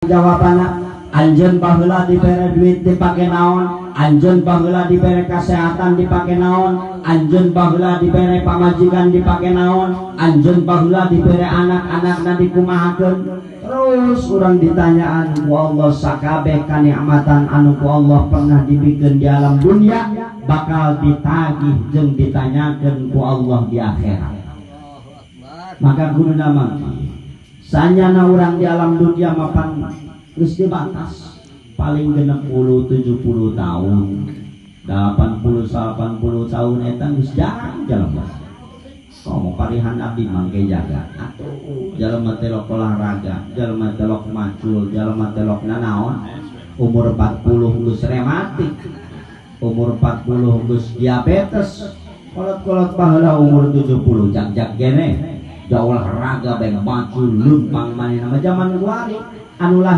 Jawabanna, anjeun baheula dibere duit dipake naon, anjeun baheula dibere kesehatan dipake naon, anjeun baheula dibere pamajikan dipake naon, anjeun baheula dibere anak-anakna dikumahakeun. Terus urang ditanyaan ku Allah, sakabeh kanikmatan anu ku Allah pernah dibikeun di alam dunia bakal ditagih jeung ditanyakeun ku Allah di akhirat. Maka kuduna mah sanyana urang di alam dunia mapan geus dibatas paling 60 70 tahun, 80 80 tahun eta geus jarang jelema. Komo parihan abdi mangke jaga atuh, jelema teh lok olahraga, jelema teh lok macul, jelema teh lok nanaon. Umur 40 geus rematik, umur 40 geus diabetes. Kolot-kolot baheula umur 70 jag-jag gene jauh olahraga bae, macul leumpang manehna mah. Zaman kuari anu lahir